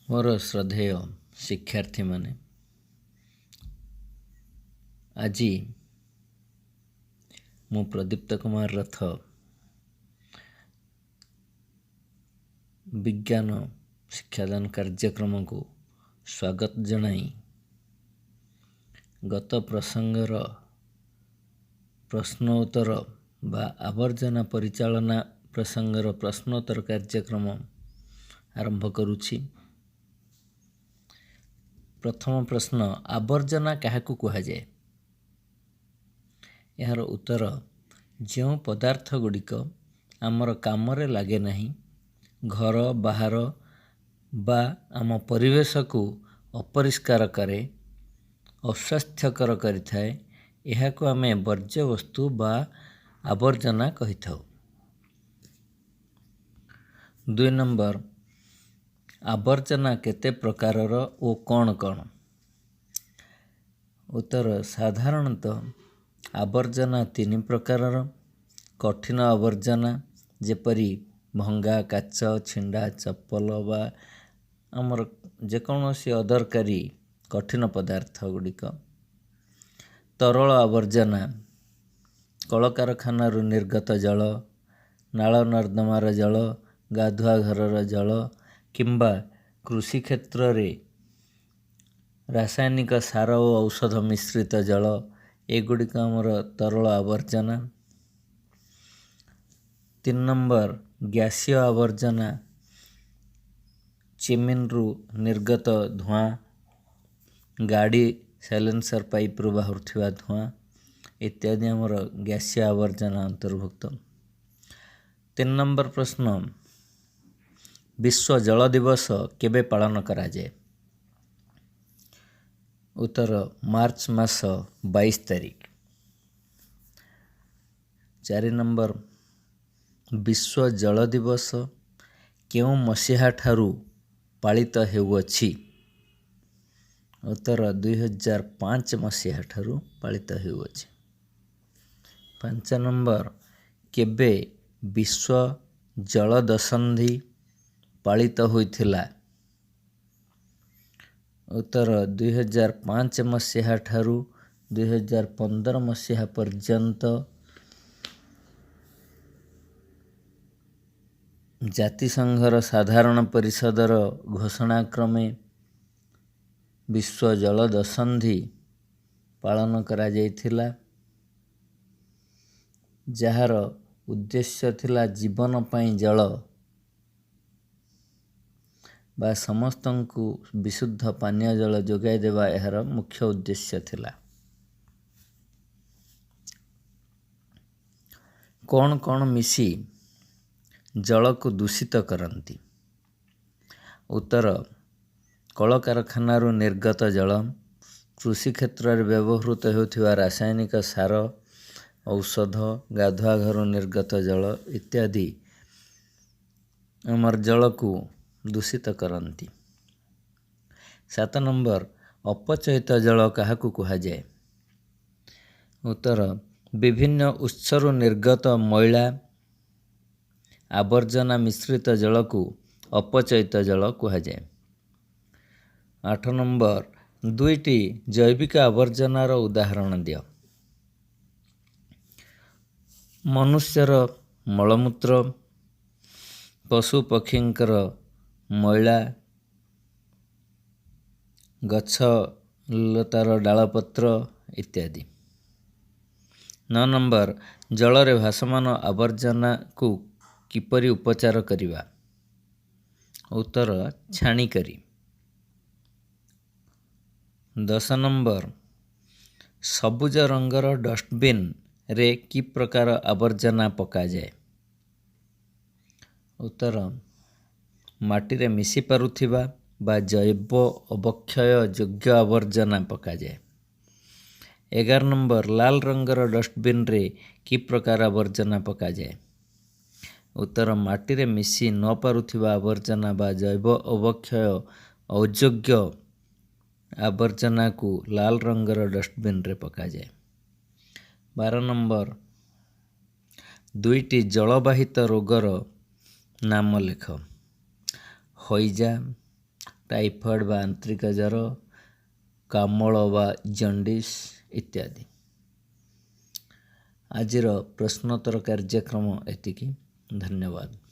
ମୋର ଶ୍ରଦ୍ଧେୟ ଶିକ୍ଷାର୍ଥୀମାନେ, ଆଜି ମୁଁ ପ୍ରଦୀପ୍ତ କୁମାର ରଥ ବିଜ୍ଞାନ ଶିକ୍ଷାଦାନ କାର୍ଯ୍ୟକ୍ରମକୁ ସ୍ୱାଗତ ଜଣାଇ ଗତ ପ୍ରସଙ୍ଗର ପ୍ରଶ୍ନ ଉତ୍ତର ବା ଆବର୍ଜନା ପରିଚାଳନା ପ୍ରସଙ୍ଗର ପ୍ରଶ୍ନୋତ୍ତର କାର୍ଯ୍ୟକ୍ରମ ଆରମ୍ଭ କରୁଛି। ପ୍ରଥମ ପ୍ରଶ୍ନ, ଆବର୍ଜନା କାହାକୁ କୁହାଯାଏ? ଏହାର ଉତ୍ତର, ଯେଉଁ ପଦାର୍ଥ ଗୁଡ଼ିକ ଆମର କାମରେ ଲାଗେ ନାହିଁ, ଘର ବାହାର ବା ଆମ ପରିବେଶକୁ ଅପରିଷ୍କାର କରେ, ଅସ୍ୱାସ୍ଥ୍ୟକର କରିଥାଏ, ଏହାକୁ ଆମେ ବର୍ଜ୍ୟବସ୍ତୁ ବା ଆବର୍ଜନା କହିଥାଉ। 2 ନମ୍ବର, ଆବର୍ଜନା କେତେ ପ୍ରକାରର ଓ କ'ଣ କ'ଣ? ଉତ୍ତର, ସାଧାରଣତଃ ଆବର୍ଜନା 3 ପ୍ରକାରର। କଠିନ ଆବର୍ଜନା ଯେପରି ଭଙ୍ଗା କାଚ, ଛିଣ୍ଡା ଚପଲ ବା ଆମର ଯେକୌଣସି ଅଦରକାରୀ କଠିନ ପଦାର୍ଥ ଗୁଡ଼ିକ। ତରଳ ଆବର୍ଜନା କଳକାରଖାନାରୁ ନିର୍ଗତ ଜଳ, ନାଳ ନର୍ଦ୍ଦମାର ଜଳ, ଗାଧୁଆ ଘରର ଜଳ କିମ୍ବା କୃଷି କ୍ଷେତ୍ରରେ ରାସାୟନିକ ସାର ଓ ଔଷଧ ମିଶ୍ରିତ ଜଳ, ଏଗୁଡ଼ିକ ଆମର ତରଳ ଆବର୍ଜନା। 3 ନମ୍ବର, ଗ୍ୟାସୀୟ ଆବର୍ଜନା ଚିମିନରୁ ନିର୍ଗତ ଧୂଆଁ, ଗାଡ଼ି ସାଇଲେନ୍ସର ପାଇପ୍ରୁ ବାହାରୁଥିବା ଧୂଆଁ ଇତ୍ୟାଦି ଆମର ଗ୍ୟାସୀୟ ଆବର୍ଜନା ଅନ୍ତର୍ଭୁକ୍ତ। 3 ନମ୍ବର ପ୍ରଶ୍ନ, ବିଶ୍ୱ ଜଳ ଦିବସ କେବେ ପାଳନ କରାଯାଏ? ଉତ୍ତର, ମାର୍ଚ୍ଚ ମାସ 22 ତାରିଖ। 4 ନମ୍ବର, ବିଶ୍ୱ ଜଳ ଦିବସ କେଉଁ ମସିହା ଠାରୁ ପାଳିତ ହେଉଅଛି? ଉତ୍ତର, 2005 ମସିହା ଠାରୁ ପାଳିତ ହେଉଅଛି। 5 ନମ୍ବର, କେବେ ବିଶ୍ୱ ଜଳ ଦଶନ୍ଧି ପାଳିତ ହୋଇଥିଲା? ଉତ୍ତର, 2005 ମସିହା ଠାରୁ 2015 ମସିହା ପର୍ଯ୍ୟନ୍ତ ଜାତିସଂଘର ସାଧାରଣ ପରିଷଦର ଘୋଷଣା କ୍ରମେ ବିଶ୍ୱ ଜଳ ଦଶନ୍ଧି ପାଳନ କରାଯାଇଥିଲା, ଯାହାର ଉଦ୍ଦେଶ୍ୟ ଥିଲା ଜୀବନ ପାଇଁ ଜଳ ବା ସମସ୍ତଙ୍କୁ ବିଶୁଦ୍ଧ ପାନୀୟ ଜଳ ଯୋଗାଇ ଦେବା ଏହାର ମୁଖ୍ୟ ଉଦ୍ଦେଶ୍ୟ ଥିଲା। କ'ଣ କ'ଣ ମିଶି ଜଳକୁ ଦୂଷିତ କରନ୍ତି? ଉତ୍ତର, କଳକାରଖାନାରୁ ନିର୍ଗତ ଜଳ, କୃଷି କ୍ଷେତ୍ରରେ ବ୍ୟବହୃତ ହେଉଥିବା ରାସାୟନିକ ସାର, ଔଷଧ, ଗାଧୁଆ ଘରୁ ନିର୍ଗତ ଜଳ ଇତ୍ୟାଦି ଆମର ଜଳକୁ ଦୂଷିତ କରନ୍ତି। 7 ନମ୍ବର, ଅପଚୟିତ ଜଳ କାହାକୁ କୁହାଯାଏ? ଉତ୍ତର, ବିଭିନ୍ନ ଉତ୍ସରୁ ନିର୍ଗତ ମଇଳା ଆବର୍ଜନା ମିଶ୍ରିତ ଜଳକୁ ଅପଚୟିତ ଜଳ କୁହାଯାଏ। 8 ନମ୍ବର, 2ଟି ଜୈବିକ ଆବର୍ଜନାର ଉଦାହରଣ ଦିଅ। ମନୁଷ୍ୟର ମଳମୂତ୍ର, ପଶୁ ପକ୍ଷୀଙ୍କର ମଇଳା, ଗଛ ଲତାର ଡାଳପତ୍ର ଇତ୍ୟାଦି। 9 ନମ୍ବର, ଜଳରେ ଭାସମାନ ଆବର୍ଜନାକୁ କିପରି ଉପଚାର କରିବା? ଉତ୍ତର, ଛାଣିକରି। 10 ନମ୍ବର, ସବୁଜ ରଙ୍ଗର ଡଷ୍ଟବିନ୍ରେ କି ପ୍ରକାର ଆବର୍ଜନା ପକାଯାଏ? ଉତ୍ତର, ମାଟିରେ ମିଶି ପାରୁଥିବା ବା ଜୈବ ଅବକ୍ଷୟ ଯୋଗ୍ୟ ଆବର୍ଜନା ପକାଯାଏ। 11 ନମ୍ବର, ଲାଲ ରଙ୍ଗର ଡଷ୍ଟବିନ୍ରେ କି ପ୍ରକାର ଆବର୍ଜନା ପକାଯାଏ? ଉତ୍ତର, ମାଟିରେ ମିଶି ନ ପାରୁଥିବା ଆବର୍ଜନା ବା ଜୈବ ଅବକ୍ଷୟ ଅଯୋଗ୍ୟ ଆବର୍ଜନାକୁ ଲାଲ ରଙ୍ଗର ଡଷ୍ଟବିନ୍ରେ ପକାଯାଏ। 12 ନମ୍ବର, 2ଟି ଜଳବାହିତ ରୋଗର ନାମ ଲେଖ। ହଇଜା, ଟାଇଫଏଡ଼୍ ବା ଆନ୍ତ୍ରିକ ଜ୍ୱର, କାମଳ ବା ଜଣ୍ଡିସ୍ ଇତ୍ୟାଦି। ଆଜିର ପ୍ରଶ୍ନୋତ୍ତର କାର୍ଯ୍ୟକ୍ରମ ଏତିକି। ଧନ୍ୟବାଦ।